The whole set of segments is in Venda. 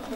I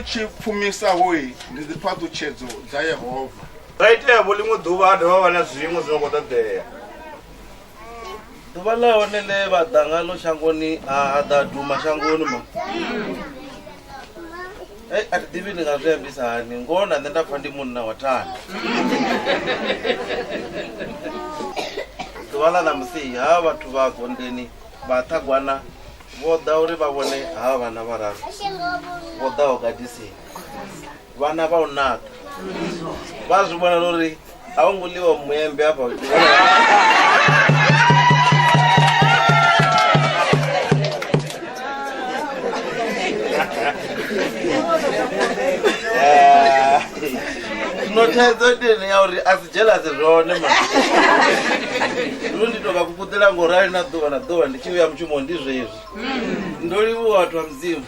tshi pfumisaho ndi dziphaṱhutshedzo dza Yehova. Zwa itea-vho ḽiṅwe ḓuvha ha dovha ha vha na zwiṅwe zwi no khou ṱoḓea. Ḓuvha ḽa hone ḽe vha ḓa ngaḽo shangoni ha ḓa duma shangoni ma. Ei, a thi ḓivhi ndi nga zwi ambisa hani ngoho na nṋe nda pfa ndi munna wa thanda. Ḓuvha ḽa ṋamusi havha vhathu vha Gondeni vha Ṱhagwana vho ḓa uri vha vhone havha vhana vhararu vho ḓaho gadisini. Vhana vha u naka. Vha zwi vhona uri a hu ngo ḽiwa muembe hafha. Zwino thaidzo ndi ene ya uri a si dzhelase zwone ma lu ndi tou vha kukuḓela ngo rali na ḓuvha na ḓuvha ndi tshi vhuya mushumoni ndi zwezwi ndo livhuwa vhathu vha mudzimu.